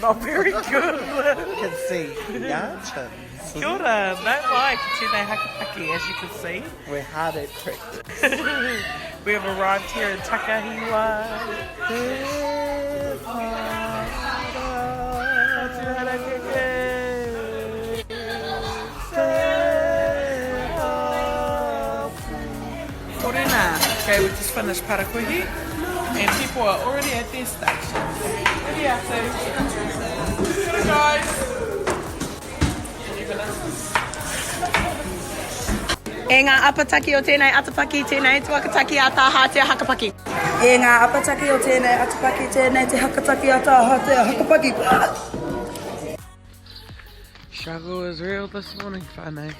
Not very good. You can see Yarchins. Kia ora, nau mai ki tēnei hakapaki, as you can see. We're hard at practice. We have arrived here in Takahiwa. Te whara. Atu harakeke. Te hapu. Morena. Okay, we've just finished Parakuihi and people are already at their stations. Ready atu. Kia ora guys. E ngā apataki o tēnei atapaki, tēnei te whakataki a Tā Hātea Hakapaki. E ngā apataki o tēnei atapaki, tēnei te hakataki a Tā Hātea Hakapaki. Struggle is real this morning, whānau.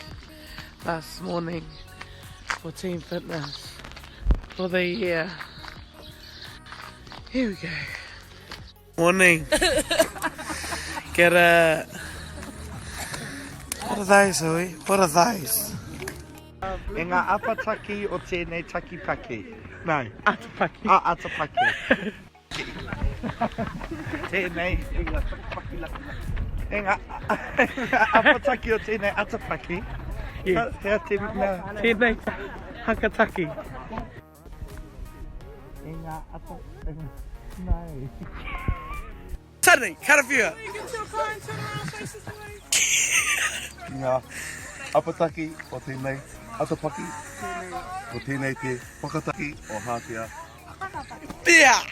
Last morning for Team Fitness for the year. Here we go. Morning. Get a... What are those, Hui? What are those? E ngā apataki o tēnei takipaki. No. Atapaki. Ah, atapaki. Tēnei. E ngā, apataki o tēnei atapaki. Yes. Hea te mea. Tēnei hakataki. E ngā ata... No. Suddenly, karawhiua! Ngā apataki o tēnei atapaki, ko tēnei te whakataki o Hātea Yeah!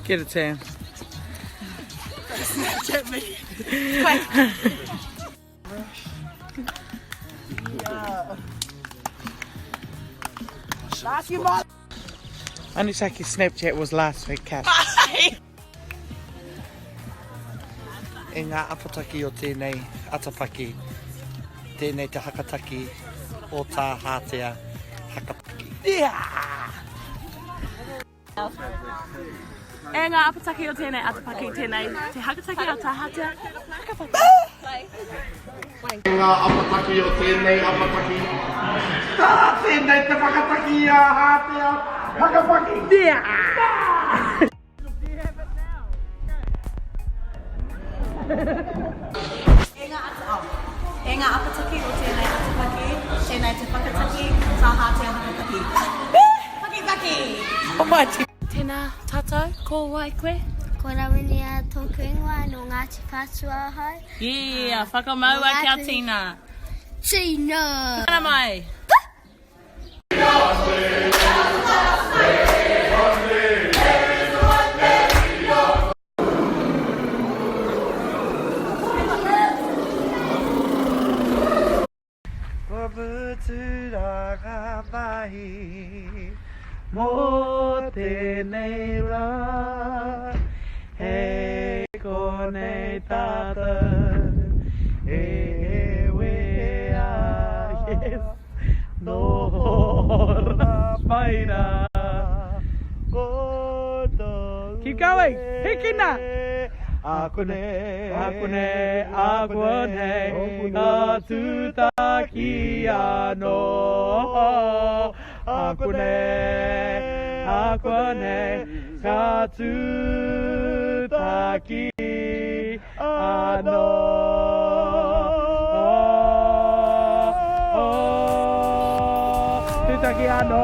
Get it, Tam. Snapchat me. Only Saki Snapchat was last week, Kat. E ngā apataki o tēnei atapaki, tēnei te hakataki o tā Hātea Hakapaki. Yeah! E ngā apataki o tēnei atapaki, tēnei te hakataki o tā Hātea Hakapaki. E ngā apataki o tēnei apataki, tēnei te whakataki a Hātea Hakapaki. Yeah! E ngā apataki o tēnei atapaki, tēnei te whakataki, tā Hātea Hakapaki. Paki paki! Tēnā tātou, ko wai koe? Ko Rawinia tōku ingoa, nō Ngāti Whātua ahau. Yeah, whakamaua kia tina. Tina! Tina mai! Kua mutu rā ngā mahi mō tēnei rā, Hei konei tātou e wea, yes, noho ora mai rā. Keep going! Hikina! Akone, Akone, akone, ka tūtaki anō. Akone, akone, ka tūtaki anō. Oh, oh, tūtaki anō.